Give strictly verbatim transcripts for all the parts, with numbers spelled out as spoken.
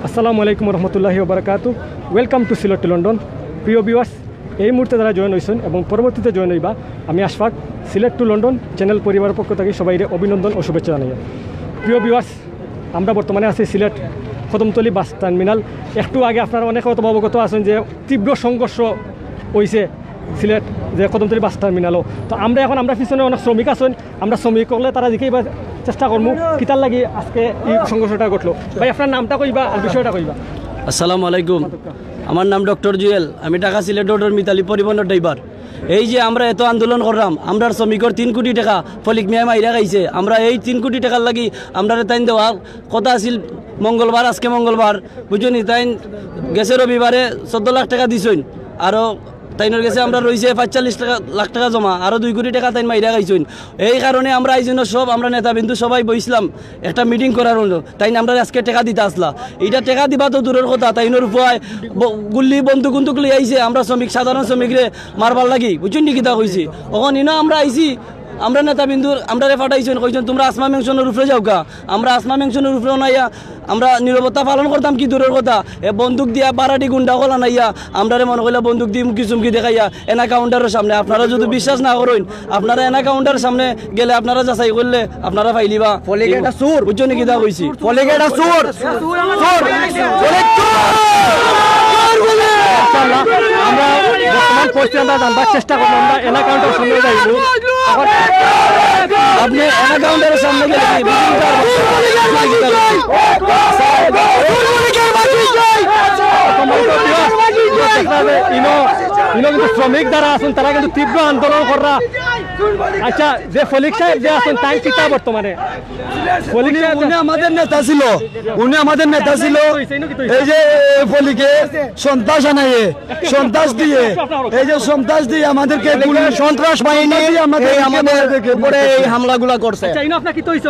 আসসালামু আলাইকুম রহমতুল্লাহি ওবরাকাতু। Welcome to Sylhet to London. প্রিয় ভিউয়ার্স, এই মুহূর্তে যারা জয়েন হইছেন এবং পরবর্তীতে জয়েন হইবা, আমি আশফাক, সিলেট টু লন্ডন চ্যানেল পরিবারের পক্ষ থেকে সবাইরে অভিনন্দন ও শুভেচ্ছা জানাই। প্রিয় ভিউয়ার্স, আমরা বর্তমানে আছি সিলেট কদমতলী বাস টার্মিনাল। একটু আগে আপনারা অনেকে হয়তো অবগত আছেন যে তীব্র সংঘর্ষ হইছে সিলেট যে কদমতলী বাস টার্মিনালও। তো আমরা এখন, আমরা পিছনে অনেক শ্রমিক আছেন, আমরা শ্রমিক হকলে তারা জিকাইবার চেষ্টা করমু কিতার লাগি আজকে এই সংঘর্ষটা ঘটলো। ভাই, আপনার নামটা কইবা আর বিষয়টা কইবা। আসসালামু আলাইকুম, আমার নাম ডক্টর জুয়েল, আমি ঢাকা সিলেট রোডর মিতালি পরিবহনের ড্রাইভার। এই যে আমরা এত আন্দোলন করলাম, আমরার শ্রমিকর তিন কোটি টাকা ফলিক মিয়া মাইরা খাইছে। আমরা এই তিন কোটি টাকার লাগি আমরারে তাইন দেওয়ার কথা আছিল মঙ্গলবার, আজকে মঙ্গলবার, বুঝছনি? তাইন গেছে রবিবারে চোদ্দ লাখ টাকা দিছইন, আরও তাইনর গেছে আমরা রইছে পঁয়তাল্লিশ টাকা, লাখ টাকা জমা, আরও দুই কোটি টাকা তাইন মাইরা খাইছইন। এই কারণে আমরা এই জন্য সব আমরা নেতাবৃন্দ সবাই বইছিলাম একটা মিটিং করার জন্য। তাইন আমরা আজকে টাকা দিতা আসলা, এটা টাকা দিবা তো দূরের কথা, তাইনর উপায় ব- গুল্লি বন্দুক বন্দুক লই আইছে, আমরা শ্রমিক, সাধারণ শ্রমিকরে মারবার লাগি, বুঝছইন নি কিতা কইছি? অখন ইনো আমরা আইছি, আমরা নেতাবৃন্দুর আমরারে ফাটাইছইন, কইছইন তোমরা আসমা ম্যানশনর উপরে যাওগা। আমরা আসমা ম্যানশনর উপরে নাইয়া আমরা নীরবতা পালন করতাম কি দূরের কথা, এ বন্দুক দিয়া বারাটি গুন্ডা হকল আনাইয়া আমরারে মনে কইলা বন্দুক দি হুমকি চুমকি দেখাইয়া এনা কাউন্টারর সামনে। আপনারা যদি বিশ্বাস না করইন, আপনারা এনা কাউন্টারর সামনে গেলে আপনারা যাচাই করলে আপনারা পাইলিবা। ফলিক একটা চুর। বুঝছইন নি কিতা কইছি? ফলিক একটা চুর। চুর। ফলিক চুর। চুর বলে। ইনশাআল্লাহ, আমরা বর্তমান পরিস্থিতি আমরা জানবার চেষ্টা করবো। আমরা এনা কাউন্টারর সামনে যাইব। এখন আপনি এনা কাউন্টারর সামনে গেলে কি বুঝতে পারবেন? সম্মানিত ভিউয়ার্স, ইনো, ইনো কিন্তু শ্রমিক যারা আছেন, তারা কিন্তু তীব্র আন্দোলন কররা। আচ্ছা, যে ফলিক সাহেব যে আছেন, তাইন কিতা বর্তমানে? ফলিক সাহেব উনি আমাদের নেতা ছিল, উনি আমাদের নেতা ছিল। এই যে ফলিকে সন্ত্রাস আনাইয়ে, সন্ত্রাস দিয়ে, এই যে সন্ত্রাস দিয়ে আমাদেরকে গুলি, সন্ত্রাস বাহিনী আমাদের উপরে এই হামলাগুলা করছে। আচ্ছা, ইনো আপনার কিতা হইছে?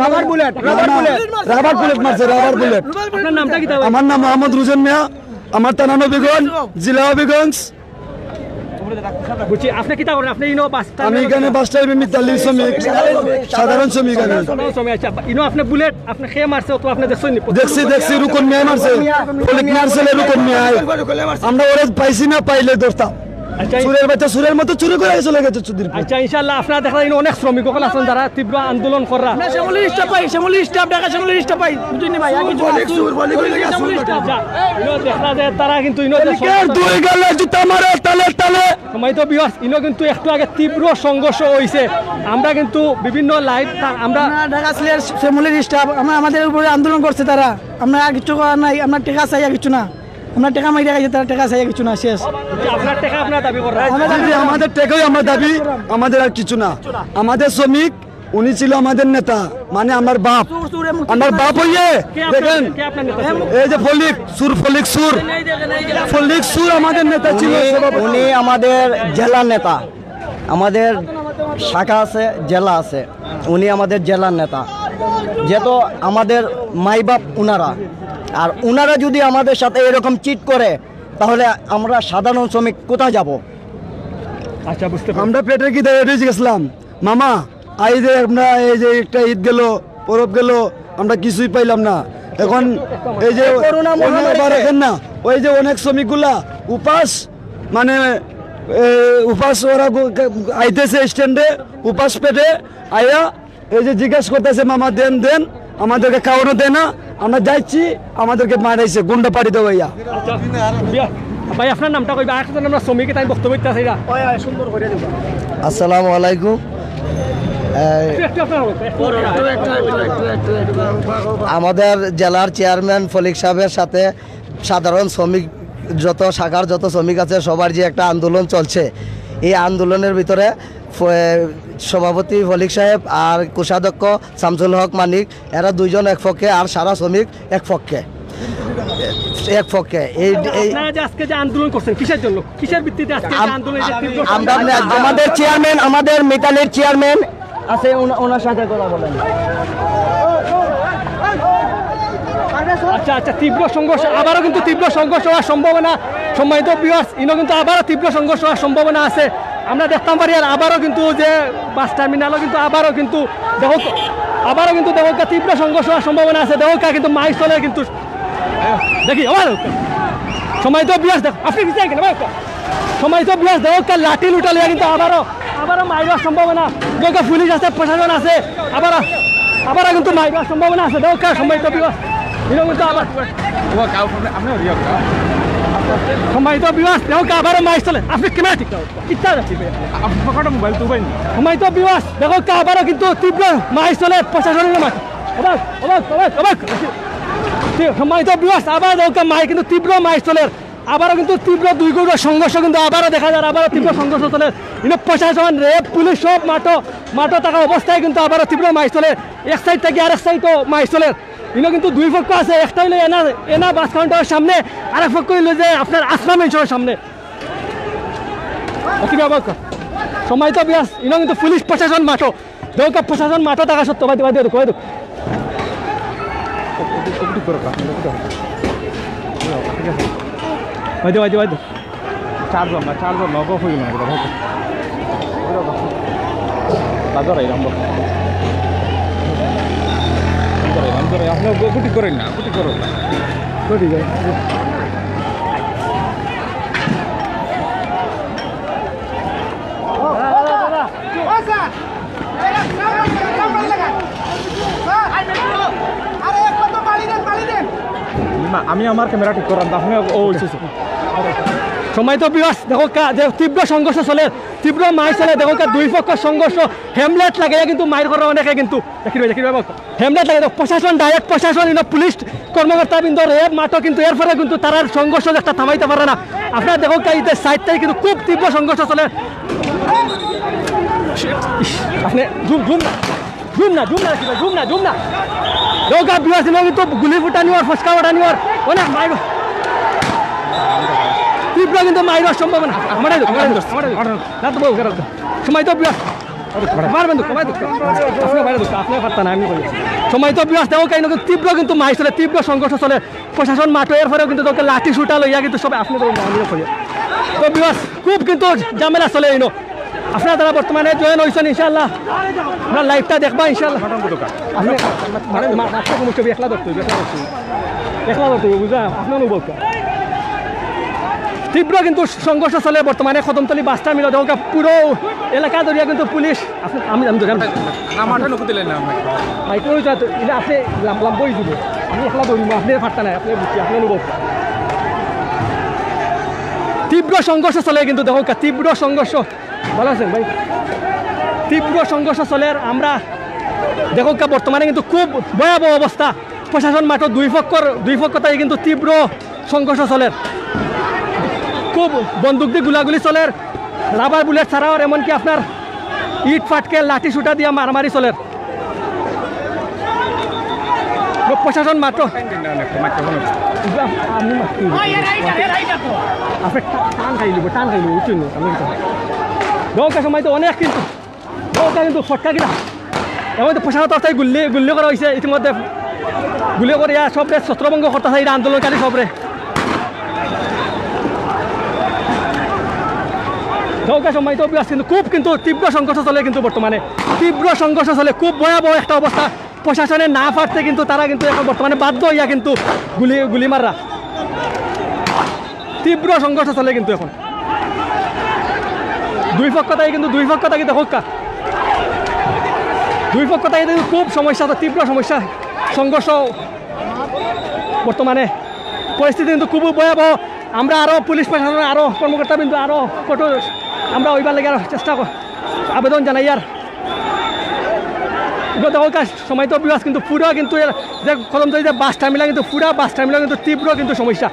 Rubber bullet, rubber bullet. Rubber bullet মারছে, রাবার বুলেট। আপনার নামটা কিতা? আমার নাম মোহাম্মদ রুজন মিয়া, আমার থানা নবীগঞ্জ, জেলা হবিগঞ্জ। বুঝছি, আপনি কিতা করেন? আপনি ইনো বাস আমি এখানে বাস টাইমে মিতালি শ্রমিক, সাধারণ শ্রমিক আমি। সাধারণ শ্রমিক, আচ্ছা, ইনো আপনি বুলেট, আপনি কে মারছে, অত আপনি দেখছেন নি? দেখছি, দেখছি, রুকন মিয়ায় মারছে। ফলিক মিয়ার ছেলে রুকন মিয়ায়। আমরা ওরে পাইছি না, পাইলে ধরতাম। আচ্ছা, চুরের বাচ্চা চুরের মতো চুরি করে চলে গেছে চুদির। আচ্ছা, ইনশাআল্লাহ, আপনারা দেখরা ইনো অনেক শ্রমিক হকল আছেন যারা তীব্র আন্দোলন কররা। আমরা শ্যামলী স্টাফ পাই, শ্যামলী স্টাফ, ঢাকা শ্যামলী স্টাফ পাই, বুঝছেন নি ভাই? আর কিছু না। চুর, ফলিক, চুর, ফলিক, চুর। আচ্ছা, ইনো দেখরা যে তারা কিন্তু ইনো যে দুই গালে জুতা মারে তালে তালে। সম্মানিত ভিউয়ার্স, ইনো কিন্তু একটু আগে তীব্র সংঘর্ষ হইছে। আমরা কিন্তু বিভিন্ন লাইভ তা-, আমরা আমরা ঢাকা সিলেট শ্যামলীর স্টাফ, আমরা, আমাদের উপরে আন্দোলন করছে তারা। আমরা আর কিছু করার নাই, আমরা টাকা চাই আর কিছু না। আমরা টাকা মাইরা খাইছে, তারা টাকা চাই আর কিছু না, শেষ। আপনার টাকা আপনার দাবি করা। জি, জি, আমাদের টাকাই আমার দাবি, আমাদের আর কিছু না। আমাদের শ্রমিক, উনি ছিল আমাদের নেতা, মানে আমার বাপ, আমার বাপ হইয়ে কে আপনার, দেখেন, কে আপনার নেতা ছিল? এই যে ফলিক সুর, ফলিক সুর, ফলিক সুর আমাদের নেতা ছিল, উনি, সভাপতি। উনি আমাদের জেলা নেতা, আমাদের শাখা আছে, জেলা আছে, উনি আমাদের জেলার নেতা। যেহেতু আমাদের মাই বাপ উনারা, আর উনারা যদি আমাদের সাথে এরকম চিট করে, তাহলে আমরা সাধারণ শ্রমিক কোথায় যাব? আচ্ছা, বুঝতে পারছি। আমরা পেটের খিদায় এড়িয়ে গেছিলাম, মামা। এই যে আমরা, এই যে একটা ঈদ গেল, পরব গেল, আমরা কিছুই পাইলাম না। এখন এই যে করোনা অনেক মহামারীতে বার এখন না, ওই যে অনেক শ্রমিকগুলা উপাস, মানে, এ, উপাস ওরা গো-, আইতেছে স্ট্যান্ডে, উপাস পেটে আইয়া এই যে জিজ্ঞাসা করতেছে, "মামা, দেন, দেন।" আমাদেরকে খাওয়ানো দেয় না, আমরা যাচ্ছি, আমাদেরকে মারাইছে গুন্ডা পাড়ি দেওয়াইয়া। আচ্ছা, বিয়া-, ভাই, আপনার নামটা কইবা, আরেকজন আমরা শ্রমিক, তাই বক্তব্য দিতে চাই না। আসসালামু আলাইকুম। এই, একটু, একটু আপনার হবে, একটু। আমাদের জেলার চেয়ারম্যান ফলিক সাহেবের সাথে সাধারণ শ্রমিক, যত শাখার যত শ্রমিক আছে, সবার যে একটা আন্দোলন চলছে, এই আন্দোলনের ভিতরে ফ-, সভাপতি ফলিক সাহেব আর কোষাধ্যক্ষ শামসুল হক মানিক, এরা দুইজন এক পক্ষে আর সারা শ্রমিক এক পক্ষে, এক পক্ষে। এই, এই আপনারা যে আজকে যে আন্দোলন করছেন, কিসের জন্য, কিসের ভিত্তিতে আজকে যে আম-, আন্দোলন, এই যে তীব্র আমরা, সংঘর্ষ? আমাদের চেয়ারম্যান, আমাদের মিতালির চেয়ারম্যান আছে, ওনা-, ওনার সাথে কথা বলেন। আচ্ছা, আচ্ছা, তীব্র সংঘর্ষ, আবারও কিন্তু তীব্র সংঘর্ষ হওয়ার সম্ভাবনা। সম্মানিত ভিউয়ার্স, ইনো কিন্তু আবারও তীব্র সংঘর্ষ হওয়ার সম্ভাবনা আছে। আমরা দেখতাম পারি, আর আবারও কিন্তু যে বাস টার্মিনালও কিন্তু আবারও কিন্তু দেখো, আবারও কিন্তু দেখো, তীব্র সংঘর্ষ হওয়ার সম্ভাবনা আছে। দেখো, কিন্তু মাইক চলে কিন্তু দেখি, আবার সম্মানিত বিয়াস দেখ, আপনি পিছনে গেলে ভাই। সম্মানিত বিয়াস দেখো, কার লাঠি লুটা লইয়া কিন্তু আবারও, আবারও মাইরর সম্ভাবনা। দেখো, পুলিশ আছে, প্রশাসন আছে, আবার, আবার কিন্তু মাইরর সম্ভাবনা আছে। দেখো, কার সম্মানিত বিয়াস, এরকম কিন্তু আবার সম্মানিত বিয়াস দেখো, কার আবারও মাইর চলে। আপনি ক্যামেরা ঠিক রাখো, কিচ্ছা যাচ্ছি ভাই। আপনি পকেটে মোবাইল তো ভাই। সম্মানিত বিয়াস দেখো, কার আবারও কিন্তু তীব্র মাইর চলে প্রশাসনের মাঝে। অবাক, অবাক, অবাক, অবাক। ঠিক, সম্মানিত বিয়াস, আবার দেখো, কার মাইর কিন্তু তীব্র মাইর চলে। আবারও কিন্তু তীব্র দুই গ্রুপর সংঘর্ষ কিন্তু আবারও দেখা যায়, আবারও তীব্র সংঘর্ষ চলে। কিন্তু প্রশাসন, র‍্যাব, পুলিশ সব মাঠো, মাঠো থাকা অবস্থায় কিন্তু আবারও তীব্র মাইর চলে। এক সাইড থাকি আরেক সাইডও মাইর চলে। ইনো কিন্তু দুই পক্ষ আছে, একটা হইলো এনা, এনা বাস কাউন্টারের সামনে, আরেক পক্ষ হইলো যে আপনার আসমা মেনশনের সামনে। ওকে বাবা, সম্মানিত বিয়াস, ইনো কিন্তু পুলিশ প্রশাসন মাঠো, দেখো, কার প্রশাসন মাঠো থাকা সত্ত্বেও, ভাই, ভাই, দেখো, ভাই, দেখো। ভাই, দেখো, ভাই, দেখো, ভাই, দেখো। চারজন না, চারজন না, অফ হয়ে গেল না, ভাই। বাজার আইলাম, বাবা। বাজার আইলাম, বাজার আইলাম। আপনি গুটি করেন না, গুটি করেন না। গুটি করেন। না, আমি আমার ক্যামেরা ঠিক করাম, আপনি ও, ও, ও, ও। সম্মানিত বিয়াস, দেখো, কা-, যে তীব্র সংঘর্ষ চলে, তীব্র মাইর চলে, দেখো, কা-, দুই পক্ষ সংঘর্ষ, হেমলেট লাগাইয়া কিন্তু মাইর করা অনেকে কিন্তু, দেখি ভাই, দেখি ভাই, বাবা। হেমলেট লাগে তো প্রশাসন, ডাইরেক্ট প্রশাসন, ইনো পুলিশ কর্মকর্তা বৃন্দ, র‍্যাব মাঠো কিন্তু এরপরে কিন্তু তারার সংঘর্ষ একটা থামাইতে পারে না। আপনারা দেখো, এই যে সাইড থাকি কিন্তু খুব তীব্র সংঘর্ষ চলে। ইস, আপনি জুম, জুম না, জুম না, জুম না, জুম না, জুম না। দেখো, বিয়াস, ইনো কিন্তু গুলি ফুটানি অর, ফসকা ফুটানি অর, অনেক মাইর। তীব্র কিন্তু মাইরর সম্ভাবনা। আমার এই, আমার এই, আমার এই। না তো বউ, কেন? সময় তো বিয়াস। মারবেন তো, কমাই তো। আপনি বাইরে তো, আপনি পারতা না, আমি করি। সময় তো বিয়াস, দেখো, কাহিনী কিন্তু তীব্র কিন্তু মাইর চলে, তীব্র সংঘর্ষ চলে। প্রশাসন মাঠো, এরপরেও কিন্তু তোকে লাঠি সুটা লইয়া কিন্তু সব আপনি তো, আমি করি। তো বিয়াস, খুব কিন্তু ঝামেলা চলে ইনো। আপনারা যারা বর্তমানে জয়েন হইছেন, ইনশাআল্লাহ, আপনারা লাইভটা দেখবা, ইনশাআল্লাহ। আপনি মা-, মা-, মাথা কমিয়ে একলা ধরতে হইবে, একলা ধরতে হইবে। একলা ধরতে হইবে, বুঝা? আপনার বলতো। তীব্র কিন্তু সংঘর্ষ চলে বর্তমানে কদমতলী বাস টার্মিনাল, দেখো, পুরো এলাকা ধরিয়া কিন্তু পুলিশ, আপনি, আমি, আমি ধরি, আমি না, মাঠে নুকু দিলেন না, আমি। মাইক্রো হইতো, এটা আপনি লাম-, লাম্বা হয়ে দিব। আমি একলা ধরিব, আপনি ফাটতা নাই, আপনি বুঝছি, আপনি অনুভব। তীব্র সংঘর্ষ চলে কিন্তু, দেখো, কা-, তীব্র সংঘর্ষ। ভালো আছেন ভাই? তীব্র সংঘর্ষ চলে, আর আমরা, দেখো, কা-, বর্তমানে কিন্তু খুব ভয়াবহ অবস্থা। প্রশাসন মাঠো দুই পক্ষর, দুই পক্ষ থাকি কিন্তু তীব্র সংঘর্ষ চলের। খুব বন্দুক দি গুলাগুলি চলের, রাবার বুলেট ছাড়াও, আর এমনকি আপনার ইট ফাটকে লাঠি সুটা দিয়া মারামারি চলের। তো প্রশাসন মাঠো, আমি মারতে হইব। আপনি টা-, টান খাই নিব, টান খাই নিব, বুঝছেন নি? আমি কিন্তু দরকার সময় তো অনেক কিন্তু ওটা কিন্তু ফটকা কিনা। এখন তো প্রশাসন তরফ থেকে গুল্লি, গুল্লি করা হয়েছে ইতিমধ্যে। গুলি করিয়া সবরে ছত্রভঙ্গ করতেছে এরা আন্দোলনকারী সবরে। দরকার সম্মানিত বিয়াস কিন্তু খুব কিন্তু তীব্র সংঘর্ষ চলে কিন্তু বর্তমানে। তীব্র সংঘর্ষ চলে, খুব ভয়াবহ একটা অবস্থা। প্রশাসনে না পারতে কিন্তু তারা কিন্তু এখন বর্তমানে বাধ্য হইয়া কিন্তু গুলি, গুলি মাররা। তীব্র সংঘর্ষ চলে কিন্তু এখন। দুই পক্ষ থাকি কিন্তু, দুই পক্ষ থাকি দেখো কা-, দুই পক্ষ থাকি কিন্তু খুব সমস্যা, তো তীব্র সমস্যা, সংঘর্ষ বর্তমানে। পরিস্থিতি কিন্তু খুবই ভয়াবহ। আমরা আরো পুলিশ প্রশাসন, আরো কর্মকর্তা কিন্তু আরো কঠোর আমরা ওইবার লাগে আরো চেষ্টা কর-, আবেদন জানাই। আর এটা দেখো কা-, সময় তো বিয়াস কিন্তু পুরা কিন্তু এর যে কদমতলী যে বাস টার্মিনাল কিন্তু পুরা বাস টার্মিনাল কিন্তু তীব্র কিন্তু সমস্যা।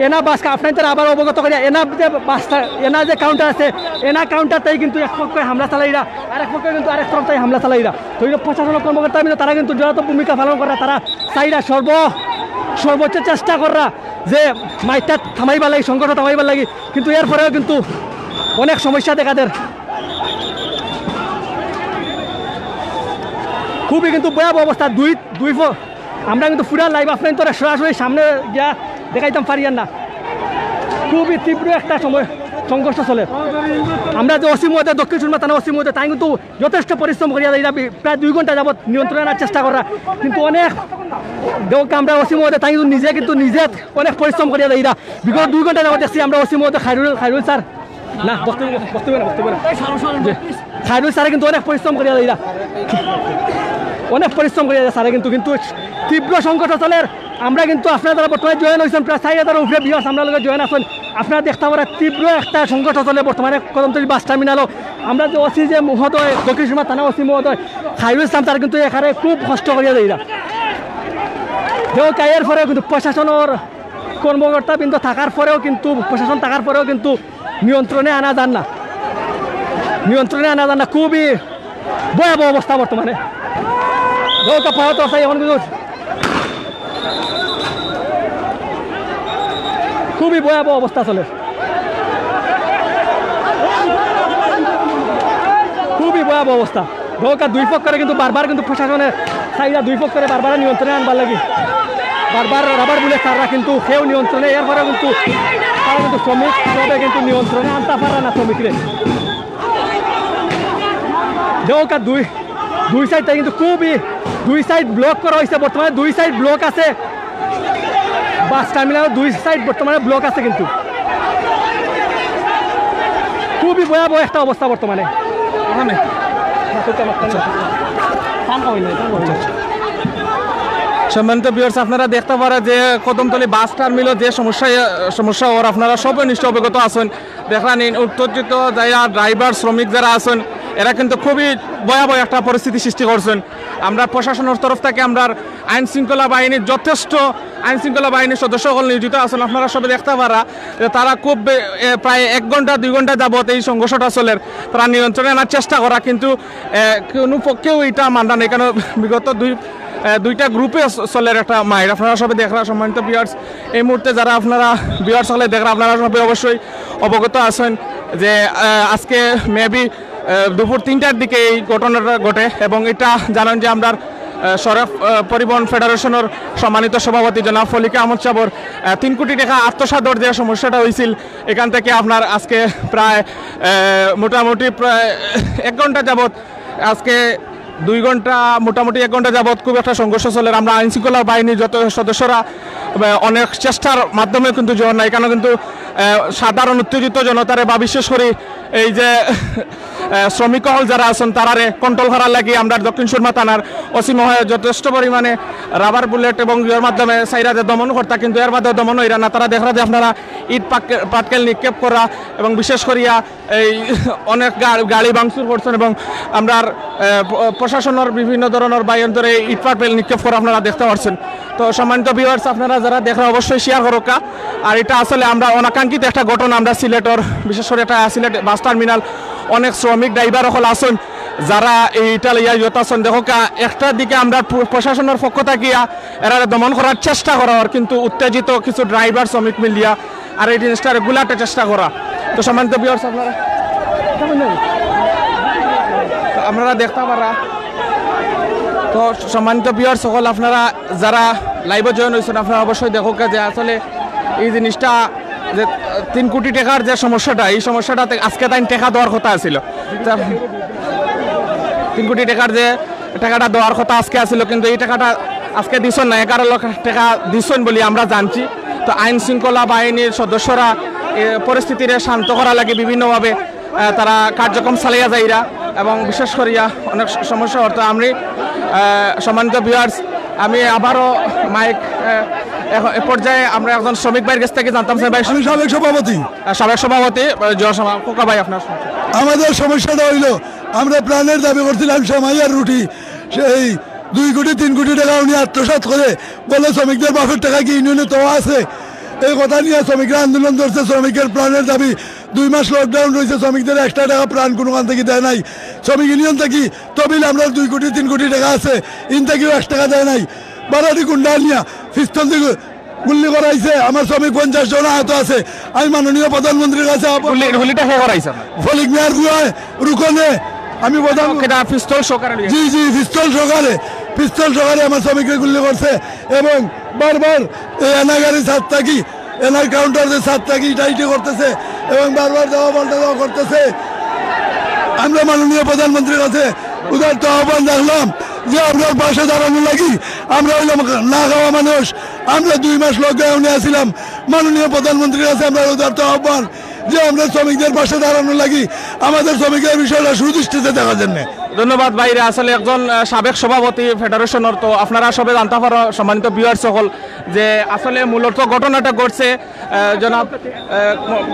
এনা বাস কা-, আপনাদের আবার অবগত করিয়া, এনা যে বাস টা-, এনা যে কাউন্টার আছে, এনা কাউন্টার তাই কিন্তু এক পক্ষে হামলা চালাইরা, আর এক পক্ষে কিন্তু আরেক তরফ তাই হামলা চালাইরা। তো এই যে প্রশাসন কর্মকর্তা মিলে তারা কিন্তু যথাযথ ভূমিকা পালন করা, তারা চাইরা সর্ব-, সর্বোচ্চ চেষ্টা কররা যে মাইরটা থামাইবার লাগি, সংঘর্ষ থামাইবার লাগি, কিন্তু এরপরেও কিন্তু অনেক সমস্যা দেখা দের। খুবই কিন্তু ভয়াবহ অবস্থা। দুই, দুই ফ-, আমরা কিন্তু পুরা লাইভ আপনাদের সরাসরি সামনে গিয়া দেখাইতাম পারি আর না। খুবই তীব্র একটা সময়, সংঘর্ষ চলের। আমরা যে ওসি মহোদয়, দক্ষিণ সুরমা থানা ওসি মহোদয়, তাইন কিন্তু যথেষ্ট পরিশ্রম করিয়া যাইরা, বি-, প্রায় দুই ঘন্টা যাবত নিয়ন্ত্রণে আনার চেষ্টা কররা, কিন্তু অনেক, দেখউক্কা, আমরা ওসি মহোদয়, তাইন কিন্তু নিজে, কিন্তু নিজে অনেক পরিশ্রম করিয়া যাইরা। বিগত দুই ঘন্টা যাবত দেখছি আমরা ওসি মহোদয় খায়রুল, খায়রুল স্যার, না, বক্তব্য না, বক্তব্য না, বক্তব্য না। জি। খায়রুল স্যারে কিন্তু অনেক পরিশ্রম করিয়া যাইরা, অনেক পরিশ্রম করিয়া যাইরা স্যারে কিন্তু, কিন্তু তীব্র সংঘর্ষ চলের। আমরা কিন্তু, আপনারা যারা বর্তমানে জয়েন অইছইন, প্রায় চাইর হাজারর উপরে ভিউয়ার্স আমরার লগে জয়েন আছইন। আপনারা দেখতা পাররা তীব্র একটা সংঘর্ষ চলের বর্তমানে কদমতলী বাস টার্মিনালো। আমরা যে ওসি যে মহোদয়, দক্ষিণ সুরমা থানা ওসি মহোদয় খায়রুল ইসলাম স্যার কিন্তু এখানে খুব কষ্ট করিয়া যাইরা। দেখউক্কা, এর পরেও কিন্তু প্রশাসনর কর্মকর্তাবৃন্দ থাকার পরেও কিন্তু, প্রশাসন থাকার পরেও কিন্তু নিয়ন্ত্রণে আনা যার না, নিয়ন্ত্রণে আনা যার না। খুবই ভয়াবহ অবস্থা বর্তমানে। দেখউক্কা, পাওয়া তো আছে এখন কিন্তু, খুবই ভয়াবহ অবস্থা চলের, খুবই ভয়াবহ অবস্থা। দেখউক্কা, দুই পক্ষরে কিন্তু বারবার কিন্তু প্রশাসনে চাইরা দুই পক্ষরে বারবার নিয়ন্ত্রণে আনবার লাগি, বারবার রাবার বুলেট ছাড়রা, কিন্তু কেউ নিয়ন্ত্রণে, এর পরেও কিন্তু তারা কিন্তু শ্রমিক হিসাবে কিন্তু নিয়ন্ত্রণে আনতা পাররা না শ্রমিকরে। দেখউক্কা, দুই, দুই সাইডটা কিন্তু খুবই, দুই সাইড ব্লক করা অইছে, বর্তমানে দুই সাইড ব্লক আছে। বাস টার্মিনাল দুই সাইড বর্তমানে ব্লক আছে কিন্তু। খুবই ভয়াবহ একটা অবস্থা বর্তমানে। সম্মানিত ভিউয়ার্স, আপনারা দেখতা পাররা যে কদমতলী বাস টার্মিনালো যে সমস্যা, সমস্যা অর আপনারা সবে নিশ্চয় অবগত আছইন। দেখরা নি, উত্তেজিত যারা ড্রাইভার, শ্রমিক যারা আছইন, এরা কিন্তু খুবই ভয়াবহ একটা পরিস্থিতি সৃষ্টি করছইন। আমরা প্রশাসনর তরফ থাকি আমরার আইন শৃঙ্খলা বাহিনীর যথেষ্ট আইন শৃঙ্খলা বাহিনীর সদস্য সকল নিয়োজিত আছইন। আপনারা সবে দেখতা পাররা যে তারা খুব বে-, এ, প্রায় এক ঘন্টা, দুই ঘন্টা যাবত এই সংঘর্ষটা চলের। তারা নিয়ন্ত্রণে আনার চেষ্টা কররা, কিন্তু, এ, কুনু পক্ষেউ ইটা মানরা নাই, কারণ বিগত দুই, এ, দুইটা গ্রুপে চ-, চলের একটা মাইর। আপনারা সবে দেখরা, সম্মানিত ভিউয়ার্স, এই মুহূর্তে যারা আপনারা ভিউয়ার্স সকলে দেখরা, আপনারা সবে অবশ্যই অবগত আছইন যে, এ, আজকে মেবি আহ, দুপুর তিনটার দিকে এই ঘটনাটা ঘটে এবং ইটা জানইন যে আমরার, আহ, সড়ক, আহ, পরিবহন ফেডারেশনর সম্মানিত সভাপতি জনাব ফলিক আহমদ সাবর, আহ, তিন কোটি টেকা আত্মসাৎর যে সমস্যাটা অইছিল, এখান থাকি আপনার আজকে প্রায়, আহ, মোটামুটি প্রায় এক ঘন্টা যাবত, আজকে দুই ঘন্টা, মোটামুটি এক ঘন্টা যাবত খুব একটা সংঘর্ষ চলের। আমরা আইন শৃঙ্খলা বাহিনীর যত সদস্যরা, আহ, অনেক চেষ্টার মাধ্যমে কিন্তু জোর নাই, কারণ কিন্তু, আহ, সাধারণ উত্তেজিত জনতারে বা বিশেষ করি এই যে, আহ, শ্রমিক হল যারা আছইন, তারারে কন্ট্রোল করার লাগি আমরার দক্ষিণ সুরমা থানার ওসি মহোদয় যথেষ্ট পরিমাণে রাবার বুলেট এবং ইয়ের মাধ্যমে চাইরা যে দমন করতা, কিন্তু এর মাধ্যমে দমন অইরা না। তারা দেখরা যে আপনারা ইট পাক-, পাটকেল নিক্ষেপ করা এবং বিশেষ করিয়া এই অনেক গা-, গাড়ি ভাঙচুর করছইন এবং আমরার, আহ, প-, প্রশাসনর বিভিন্ন ধরনর বায়ন্তরে ইট পাটকেল নিক্ষেপ করা আপনারা দেখতা পারছইন। তো সম্মানিত ভিউয়ার্স, আপনারা যারা দেখরা অবশ্যই শেয়ার করউক্কা। আর ইটা আসলে আমরা অনাকাঙ্ক্ষিত একটা ঘটনা, আমরা সিলেটর, বিশেষ করি একটা সিলেট বাস টার্মিনাল, অনেক শ্রমিক ড্রাইভার অকল আছইন যারা ইটা লইয়া ইয়ত আছইন। দেখউক্কা, একটার দিকে আমরা প্র-, প্রশাসনর পক্ষ থাকিয়া এরারে দমন করার চেষ্টা করা অর, কিন্তু উত্তেজিত কিছু ড্রাইভার শ্রমিক মিলিয়া আর এই জিনিসটা রেগুলার চেষ্টা করা। তো সম্মানিত ভিউয়ার্স, আপনারা, তো আপনারা দেখতা পাররা, তো সম্মানিত ভিউয়ার্স সকল, আপনারা যারা লাইভে জয়েন অইছইন, আপনারা অবশ্যই দেখউক্কা যে আসলে এই জিনিসটা যে তিন কোটি টেকার যে সমস্যাটা, এই সমস্যাটাতে আজকে তাইন টেকা দেওয়ার কথা আছিল। তা তিন কোটি টেকার যে টেকাটা দেওয়ার কথা আজকে আছিল, কিন্তু এই টেকাটা আজকে দিছইন না, এগারো লক্ষ টেকা দিছইন বুলি আমরা জানছি। তো আইন শৃঙ্খলা বাহিনীর সদস্যরা এ পরিস্থিতিরে শান্ত করার লাগি বিভিন্নভাবে আহ, তারা কার্যক্রম চালাইয়া যাইরা এবং বিশেষ করিয়া অনেক স-, সমস্যা অর। তো আমি, আহ, সম্মানিত ভিউয়ার্স, আমি আবারও মাইক, আহ, এখন এ পর্যায়ে আমরা একজন শ্রমিক ভাইর কাছ থাকি জানতাম চাই ভাই। আমি সাবেক সভাপতি। আহ, সাবেক সভাপতি, আহ, জয় শ্যামা, খোকা ভাই আপনার। আমাদের সমস্যাটা অইলো, আমরা প্রাণের দাবি করছিলাম সেমাই আর রুটি, সেই দুই কোটি তিন কোটি টেকা উনি আত্মসাৎ করে বলে শ্রমিকদের বাপের টেকা কি ইউনিয়নে তো আছে। এই কথা নিয়া শ্রমিকরা আন্দোলন ধরছে, শ্রমিকের প্রাণের দাবি। দুই মাস লকডাউন রইছে, শ্রমিকদের একটা টেকা প্রাণ কুনুখান থাকি দেয় নাই। শ্রমিক ইউনিয়ন থাকি তহবিল আমরার দুই কোটি তিন কোটি টেকা আছে, ইন থাকিও এক টেকা দেয় নাই। বাড়ারি গুন্ডা নিয়া পিস্তল দিয়া গুল্লি করাইছে, আমার শ্রমিক পঞ্চাশ জন আহত আছে। আমি মাননীয় প্রধানমন্ত্রীর কাছে আহ্বান গুল্লি, গুল্লিটা কে করাইছে আপনার? ফলিক মিয়ার গুয়ায় রুকনে আমি প্রধান কেটা পিস্তল সহকারে নিয়ে? জি, জি, পিস্তল সহকারে, পিস্তল সহকারে আমার শ্রমিকরে গুল্লি করছে এবং বারবার এই এনাগারি ছাদ থাকি, এনার কাউন্টার যে ছাদ থাকি ইটা ইটি করতেছে। এবং বারবার দাওয়া পাল্টা দাওয়া করতেছে। আমরা মাননীয় প্রধানমন্ত্রীর কাছে উদারতা আহ্বান রাখলাম যে আমরার পাশে দাঁড়ানোর লাগি। আমরা অইলাম না খাওয়া মানুষ, আমরা দুই মাস লকডাউনে আছিলাম। মাননীয় প্রধানমন্ত্রীর কাছে আমরা উদারতা আহ্বান যে আমরা শ্রমিকদের পাশে দাঁড়ানোর লাগি, আমাদের শ্রমিকদের বিষয়টা সুদৃষ্টিতে দেখার জন্য। ধন্যবাদ ভাইরে। আসলে একজন আহ, সাবেক সভাপতি ফেডারেশনের, তো আপনারা সবে জানতা পারো সম্মানিত ভিউয়ার সকল যে আসলে মূলত ঘটনাটা ঘটছে আহ, জনাব, আহ,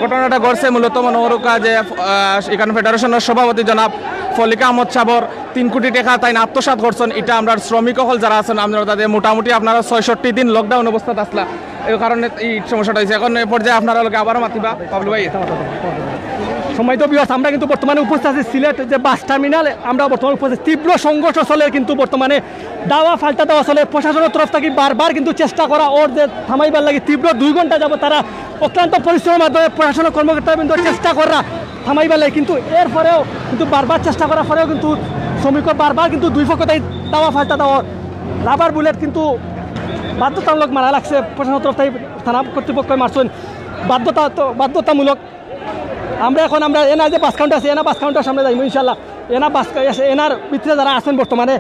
ঘটনাটা ঘটছে মূলত মনে করুকা যে আহ, এখানে ফেডারেশনের সভাপতি জনাব ফলিক আহমদ সাবর তিন কোটি টাকা তাইন আত্মসাৎ করছেন। এটা আমরার শ্রমিক সকল যারা আছেন, আপনারা তাদের মোটামুটি আপনারা ছয়ষট্টি দিন লকডাউন অবস্থাত আসলা, এই কারণে এই সমস্যাটা হয়েছে। এখন এই পর্যায়ে আপনারা লোকে আবারও মাতিবা বাবলু ভাই। সম্মানিত ভিউয়ার্স, আমরা কিন্তু বর্তমানে উপস্থিত আছি সিলেট যে বাস টার্মিনাল, আমরা বর্তমানে উপস্থিত। তীব্র সংঘর্ষ চলে কিন্তু বর্তমানে, দাওয়া পাল্টা দাওয়া চলে। প্রশাসনের তরফ থেকে বারবার কিন্তু চেষ্টা করা ওর যে থামাইবার লাগি, তীব্র দুই ঘন্টা যাবত তারা অক্লান্ত পরিশ্রমের মাধ্যমে প্রশাসনের কর্মকর্তাবৃন্দ চেষ্টা করা থামাইবার লাগি, কিন্তু এরপরেও কিন্তু বারবার চেষ্টা করার পরেও কিন্তু শ্রমিক বারবার কিন্তু দুই পক্ষ থেকে দাওয়া পাল্টা দাওয়া, রাবার বুলেট কিন্তু বাধ্যতামূলক মারা লাগছে। প্রশাসনের তরফ থেকে থানা কর্তৃপক্ষ মারছেন, বাধ্যতা তো বাধ্যতামূলক। আমরা এখন আমরা এনা যে বাস কাউন্টার আছে, এনা বাস কাউন্টার সামনে যাইবো ইনশাল্লাহ। এনা বাস এনার ভিতরে যারা আছেন বর্তমানে,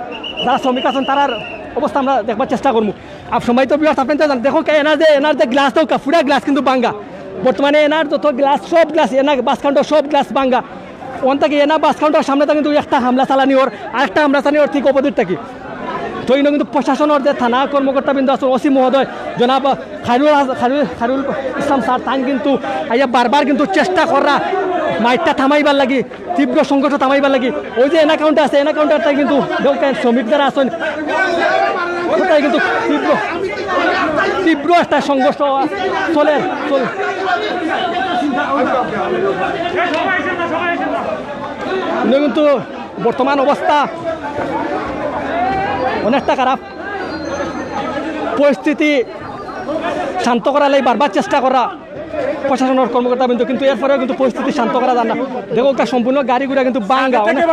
যারা শ্রমিক আছেন, তারার অবস্থা আমরা দেখবার চেষ্টা করবো। আর সম্মানিত ভিউয়ার্স, আপনি তো জানেন, দেখো কে এনার যে এনার যে গ্লাস, দেখো পুরা গ্লাস কিন্তু ভাঙ্গা। বর্তমানে এনার যত গ্লাস, সব গ্লাস, এনার বাস কাউন্টার সব গ্লাস ভাঙ্গা। ওন থাকি এনা বাস কাউন্টার সামনে তো কিন্তু একটা হামলা চালানি ওর, আরেকটা হামলা চালানি ওর ঠিক অপোজিট থাকি। তো ইনো কিন্তু প্রশাসনের যে থানা কর্মকর্তাবৃন্দ আছেন, ওসি মহোদয়, জনাব খায়রুল হাস- খায়রুল খায়রুল ইসলাম স্যার, তান কিন্তু আইয়া বারবার কিন্তু চেষ্টা করা মাইটটা থামাইবার লাগি, তীব্র সংঘর্ষ থামাইবার লাগি। ওই যে এনা কাউন্টার আছে, এনা কাউন্টারটা কিন্তু দেখেন শ্রমিক যারা আছেন, ওটাই কিন্তু তীব্র তীব্র একটা সংঘর্ষ চলে চলে। ইনো কিন্তু বর্তমান অবস্থা অনেকটা খারাপ। পরিস্থিতি শান্ত করার লাগি বারবার চেষ্টা করা প্রশাসনের কর্মকর্তাবৃন্দ, কিন্তু এরপরেও কিন্তু পরিস্থিতি শান্ত করা যায় না। দেখো, একটা সম্পূর্ণ গাড়ি ঘোড়া কিন্তু ভাঙ্গা, অনেক-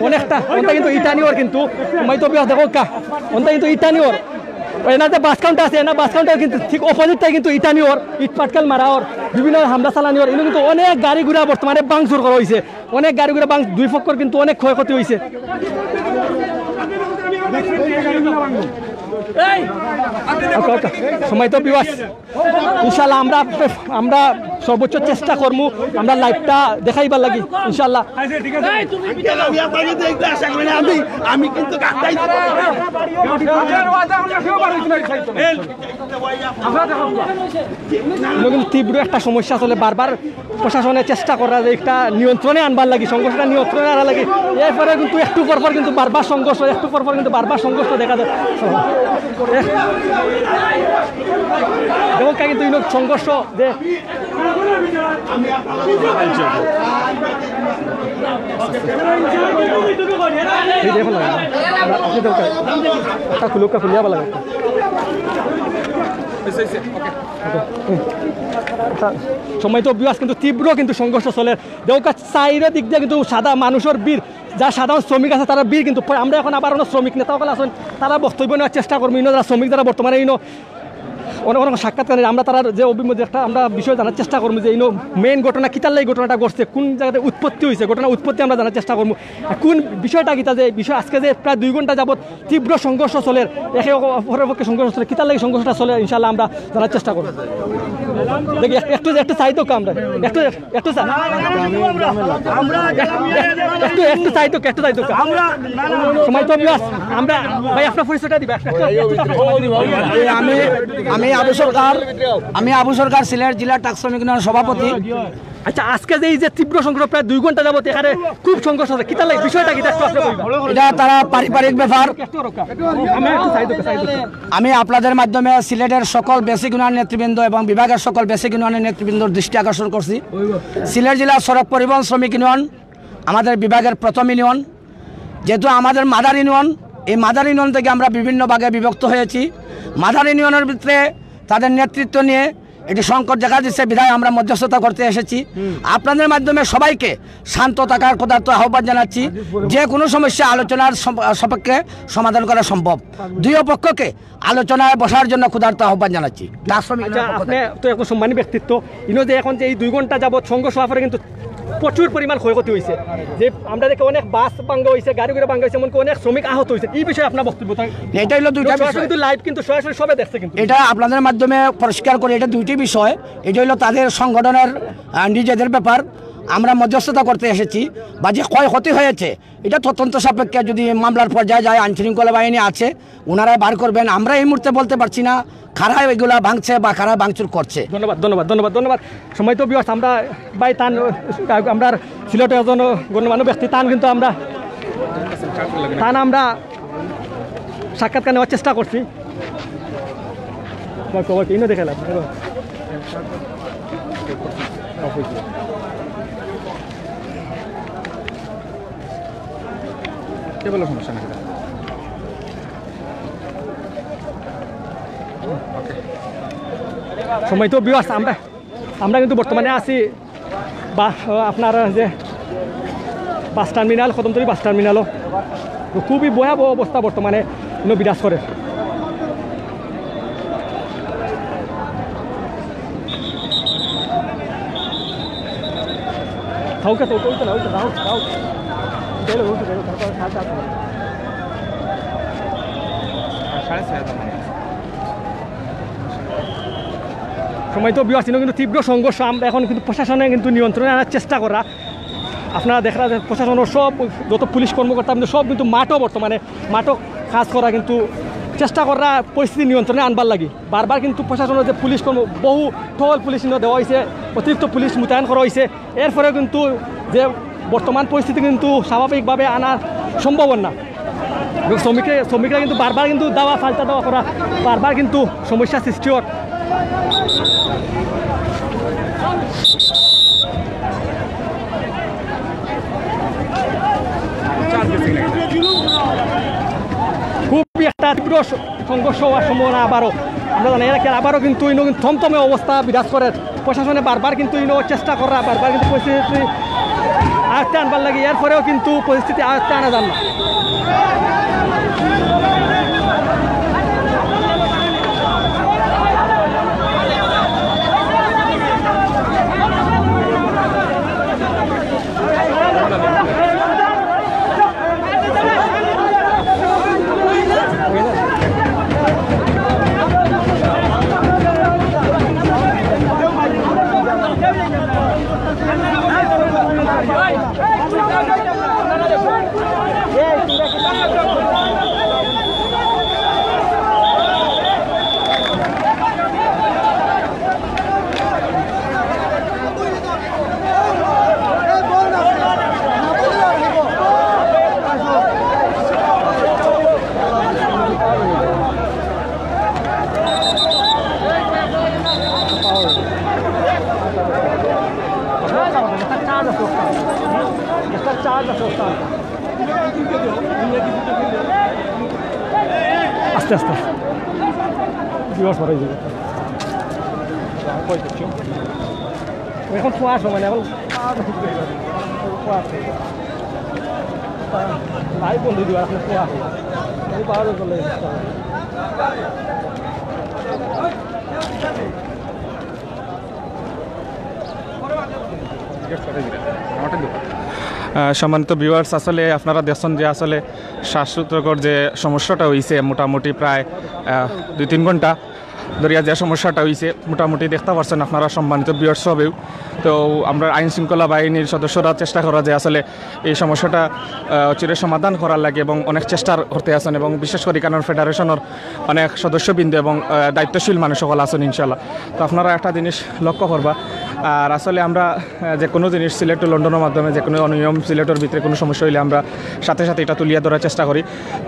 অনেকটা, ওটা কিন্তু ইটানি ওর কিন্তু, মাই তো বিয়া দেখো কা, ওটা কিন্তু ইটানি ওর। এনার যে বাস কাউন্টার আছে, এনার বাস কাউন্টার কিন্তু ঠিক অপোজিটটাই কিন্তু ইটানি ওর, ইট পাটকেল মারা ওর, বিভিন্ন হামলা চালানি ওর, ইনো কিন্তু অনেক গাড়ি ঘোড়া বর্তমানে ভাঙচুর করা হয়েছে। অনেক গাড়ি ঘোড়া ভাঙ, দুই পক্ষর কিন্তু অনেক ক্ষয়ক্ষতি হয়েছে। আচ্ছা, আচ্ছা, সময় তো বিবাস। ইনশাল্লাহ আমরা, আমরা সর্বোচ্চ চেষ্টা করমু, আমরা লাইভটা দেখাইবার লাগি ইনশাল্লাহ। আমি কিন্তু ইনো কিন্তু তীব্র একটা সমস্যা চলে, বারবার প্রশাসনে চেষ্টা করা যে একটা নিয়ন্ত্রণে আনবার লাগি, সংঘর্ষটা নিয়ন্ত্রণে আনার লাগি। এরপরে কিন্তু একটু পর পর কিন্তু বারবার সংঘর্ষ, একটু পর পর কিন্তু বারবার সংঘর্ষ দেখা যায়। দেখো কা কিন্তু ইনো সংঘর্ষ যে এই দেখো না, আপনি দেখো কা, একটা খুলুক, খুলিয়া ভালো লাগে। আচ্ছা, সম্মানিত ভিউয়ার্স, কিন্তু তীব্র কিন্তু সংঘর্ষ চলে। দেখো কা, চাইরো দিক দিয়া কিন্তু সাদা মানুষর ভিড়, যা সাধারণ শ্রমিক আছে তারা ভিড় কিন্তু প-, আমরা এখন আবার অনেক শ্রমিক নেতা সকল আছেন, তারা বক্তব্য নেওয়ার চেষ্টা করবো। ইনো যারা শ্রমিক, যারা বর্তমানে ইনো অনেক অনেক সাক্ষাৎকার আমরা তারা যে অভিমত একটা আমরা বিষয় জানার চেষ্টা করবো যে ইনো মেইন ঘটনা কিতার লাগি ঘটনাটা ঘটছে, কোন জায়গাতে উৎপত্তি হয়েছে, ঘটনা উৎপত্তি আমরা জানার চেষ্টা করবো। আর কোন বিষয়টা কিতা যে বিষয় আজকে যে প্রায় দুই ঘন্টা যাবত তীব্র সংঘর্ষ চলের, একে অপরের পক্ষে সংঘর্ষ চলে, কিতার লাগি সংঘর্ষটা চলে, ইনশাল্লাহ আমরা জানার চেষ্টা করবো। দেখি এক-, একটু একটু চাই তো আমরা একটু একটু চা-, একটু একটু চাই তো একটু চাই তো আমরা সময় তো বিয়াস আমরা ভাই আপনার পরিচয়টা দিবা একটু, একটু, একটু আপনার সময় দিবা। এই আমি আমি আবু সরকার আমি আবু সরকার সিলেট জেলা ট্রাক শ্রমিক ইউনিয়ন সভাপতি। আচ্ছা, আজকে যে এই যে তীব্র সংঘর্ষ প্রায় দুই ঘন্টা যাবত এখানে খুব সংঘর্ষ আছে, কিতার লাগি বিষয়টা কিতা একটু আপনি বলবেন? এটা তারা পারিবারিক ব্যাপার। একটু রক্ষা। আমি একটু সাইড হতে, সাইড হতে। আমি আপনাদের মাধ্যমে সিলেটের সকল বেসিক ইউনিয়ন নেতৃবৃন্দ এবং বিভাগের সকল বেসিক ইউনিয়নের নেতৃবৃন্দর দৃষ্টি আকর্ষণ করছি। সিলেট জেলা সড়ক পরিবহন শ্রমিক ইউনিয়ন আমাদের বিভাগের প্রথম ইউনিয়ন। যেহেতু আমাদের মাদার ইউনিয়ন, এই মাদার ইউনিয়ন থেকে আমরা বিভিন্ন ভাগে বিভক্ত হয়েছি। মাদার ইউনিয়নের ভিতরে তাদের নেতৃত্ব নিয়ে এটি সংকট দেখা দিচ্ছে, বিধায় আমরা মধ্যস্থতা করতে এসেছি। আপনাদের মাধ্যমে সবাইকে শান্ত থাকার ক্ষুধার্ত আহ্বান জানাচ্ছি। যে কোনো সমস্যা আলোচনার সম-, সাপেক্ষে সমাধান করা সম্ভব। দুই পক্ষকে আলোচনায় বসার জন্য ক্ষুধার্ত আহ্বান জানাচ্ছি। চা শ্রমিক আচ্ছা, ইউনিয়নের পক্ষ আপনি থেকে। তো একজন সম্মানী ব্যক্তিত্ব, ইনো যে এখন যে এই দুই ঘন্টা যাবত সংঘর্ষ হওয়ার পরে কিন্তু প্রচুর পরিমাণ ক্ষয়ক্ষতি হয়েছে। যে আমরা দেখি অনেক বাস ভাঙ্গা হয়েছে, গাড়ি ঘোড়া ভাঙ্গা হয়েছে, এমনকি অনেক শ্রমিক আহত হয়েছে। এই বিষয়ে আপনার বক্তব্য থাক-, এটা হইলো দুইটা সরাসরি বিষয়। কিন্তু live কিন্তু সরাসরি সবে দেখছে কিন্তু। এটা আপনাদের মাধ্যমে পরিষ্কার করে, এটা দুইটি বিষয়। এটা হইলো তাদের সংগঠনের, আহ, নিজেদের ব্যাপার। আমরা মধ্যস্থতা করতে এসেছি, বা যে ক্ষয়ক্ষতি হয়েছে, এটা তদন্ত সাপেক্ষে যদি মামলার পর্যায়ে যায়, আইনশৃঙ্খলা বাহিনী আছে, ওনারাই বার করবেন। আমরা এই মুহূর্তে বলতে পারছি না কারা এগুলা ভাঙছে বা কারা ভাঙচুর করছে। ধন্যবাদ, ধন্যবাদ, ধন্যবাদ, ধন্যবাদ। সম্মানিত viewers, আমরা ভাই তান, আমরা সিলেটের একজন গণ্যমান্য ব্যক্তি, তান কিন্তু আমরা, তান আমরা সাক্ষাৎকার নেওয়ার চেষ্টা করছি। ওকে, ওকে, ইনো দেখে লাভ। কেবল সমস্যা না। সম্মানিত viewers, আমরা, আমরা কিন্তু বর্তমানে আছি বা, আপনার যে বাস টার্মিনাল, কদমতলী বাস টার্মিনালও। তো খুবই ভয়াবহ অবস্থা বর্তমানে ইনো বিরাজ করে। থাউক, থাউক, থাউক, থাউক, থাউক। গেল, উঠে গেল, তারপর সাত আট মিনিট। আর সাড়ে ছয় হাজার মানুষ। সম্মানিত viewers, ইনো কিন্তু তীব্র সংঘর্ষ। আমরা এখন কিন্তু প্রশাসনে কিন্তু নিয়ন্ত্রণে আনার চেষ্টা করা। আপনারা দেখরা যে প্রশাসনের সব, যত পুলিশ কর্মকর্তা, কিন্তু সব কিন্তু মাঠও বর্তমানে মাঠও কাজ করা, কিন্তু চেষ্টা করা পরিস্থিতি নিয়ন্ত্রণে আনবার লাগি। বারবার কিন্তু প্রশাসনের যে পুলিশ কর্ম, বহু টহল পুলিশ ইনো দেওয়া হয়েছে, অতিরিক্ত পুলিশ মোতায়েন করা হয়েছে, এরপরেও কিন্তু যে বর্তমান পরিস্থিতি কিন্তু স্বাভাবিকভাবে আনা সম্ভব না। এবং শ্রমিকরা, শ্রমিকরা কিন্তু বারবার কিন্তু দাওয়া, পাল্টা দাওয়া করা, বারবার কিন্তু সমস্যা সৃষ্টি হয়। খুবই একটা তীব্র স-, সংঘর্ষ হওয়ার সম্ভাবনা আবারও। আমরা জানি এর আগে আবারও কিন্তু ইনো কিন্তু থমথমে অবস্থা বিরাজ করে। প্রশাসনে বারবার কিন্তু ইনো চেষ্টা করা, বারবার কিন্তু পরিস্থিতি আয়ত্তে আনবার লাগি, এরপরেও কিন্তু পরিস্থিতি আয়ত্তে আনা যার না। আস্তে আস্তে। বিয়ার পরে যাবে। এখন কুয়াশা মানে, এখন কুয়াশা। লাইভ বন্ধ দিবা, এখন কুয়াশা। এই পাহাড়ে চলে যাচ্ছে। আহ, সম্মানিত ভিউয়ার্স, আসলে আপনারা দেখছেন যে আসলে শ্বাসরোধকর যে সমস্যাটা হইছে, মোটামুটি প্রায়, আহ, দুই তিন ঘন্টা ধরিয়া যে সমস্যাটা হইছে, মোটামুটি দেখতে পারছেন আপনারা, সম্মানিত ভিউয়ার্স সবেও। তো আমরা আইন শৃঙ্খলা বাহিনীর সদস্যরা চেষ্টা করা যে আসলে এই সমস্যাটা, আহ, চির সমাধান করার লাগি এবং অনেক চেষ্টা করতে আছেন এবং বিশেষ করে এখানর ফেডারেশনের অনেক সদস্যবৃন্দ এবং, আহ, দায়িত্বশীল মানুষ সকল আছেন ইনশাল্লাহ। তো আপনারা একটা জিনিস লক্ষ্য করবা, আর আসলে আমরা, আহ, যে কোনো জিনিস সিলেট টু লন্ডনের মাধ্যমে যে কোনো অনিয়ম সিলেটের ভিতরে কোনো সমস্যা হইলে আমরা সাথে সাথে এটা তুলিয়া ধরার চেষ্টা করি।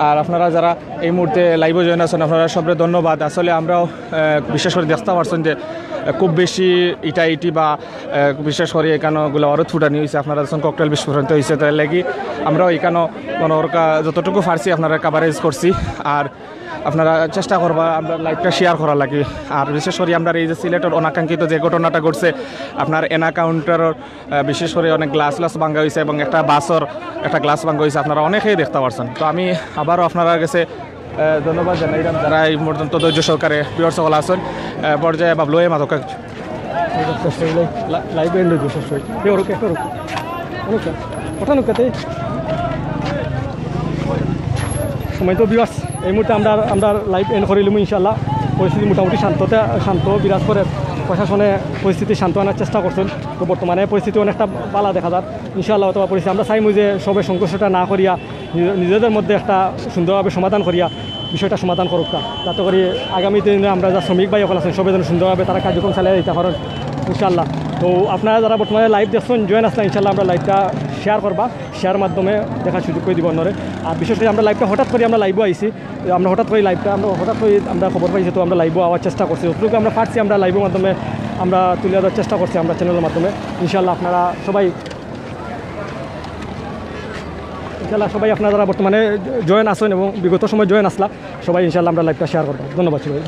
আর আপনারা যারা এই মুহূর্তে লাইভে জয়েন আছেন, আপনারা সবরে ধন্যবাদ। আসলে আমরাও, আহ, বিশেষ করে দেখতে পারছেন যে, আহ, খুব বেশি ইটাইটি বা, আহ, বিশেষ করে এখানে গুলা অরত ফুটানি হয়েছে, আপনারা যখন ককটেল বিস্ফোরণ হয়েছে, তার লাগি আমরাও এখানে মনে হয় যতটুকু পারছি আপনারা কাভারেজ করছি। আর আপনারা চেষ্টা করবা আমরা লাইভটা শেয়ার করার লাগি। আর বিশেষ করে আমরা এই যে সিলেটের অনাকাঙ্ক্ষিত যে ঘটনাটা ঘটছে, আপনার এনা কাউন্টারর, আহ, বিশেষ করে অনেক গ্লাস গ্লাস ভাঙা হয়েছে এবং একটা বাসর একটা গ্লাস ভাঙা হয়েছে, আপনারা অনেকেই দেখতে পারছেন। তো আমি আবারও আপনারা গেছে, আহ, ধন্যবাদ জানাইলাম, যারা এই পর্যন্ত ধৈর্য সহকারে ভিউয়ার্স সকল আছেন। আহ, পর্যায়ে বাবলু, এই মাদক লাইভ এন্ড হইব শেষ হই। এ, ওরকে, ওরকে। ওরকে। ওটা নুকাতে। সময় তো ভিউয়ার্স, এই মুহূর্তে আমরা, আমরা লাইভ এন্ড করিলাম ইনশাআল্লাহ। পরিস্থিতি মোটামুটি শান্ততে, শান্ত বিরাজ করে। প্রশাসনে পরিস্থিতি শান্ত আনার চেষ্টা করছেন। তো বর্তমানে পরিস্থিতি অনেকটা বালা দেখা যার। ইনশাআল্লাহ অথবা পরিস্থিতি আমরা চাইমু যে সবে সংঘর্ষটা না করিয়া নিজ-, নিজেদের মধ্যে একটা সুন্দরভাবে সমাধান করিয়া বিষয়টা সমাধান করুক তা। যাতে করি আগামী দিনে আমরা যা শ্রমিক ভাই সকল আছেন সবে যেন সুন্দরভাবে তারা কার্যক্রম চালিয়ে দিতে পারেন ইনশাআল্লাহ। তো আপনারা যারা বর্তমানে লাইভ দেখছেন, জয়েন আসলে ইনশাআল্লাহ আমরা লাইভটা শেয়ার করবা, শেয়ার মাধ্যমে দেখার সুযোগ করে দিব অন্যরে। আর বিশেষ করে আমরা লাইভটা হঠাৎ করে আমরা লাইভও আইছি, আমরা হঠাৎ করে লাইভটা আমরা হঠাৎ করে আমরা খবর পাইছি, তো আমরা লাইভও আওয়ার চেষ্টা করছি, যতটুকু আমরা পারছি আমরা লাইভের মাধ্যমে আমরা তুলে ধরার চেষ্টা করছি আমরা চ্যানেলের মাধ্যমে। ইনশাআল্লাহ আপনারা সবাই, ইনশাআল্লাহ সবাই আপনারা যারা বর্তমানে জয়েন আছেন এবং বিগত সময় জয়েন আসলা, সবাই ইনশাআল্লাহ আমরা লাইভটা শেয়ার করবো। ধন্যবাদ সবাই।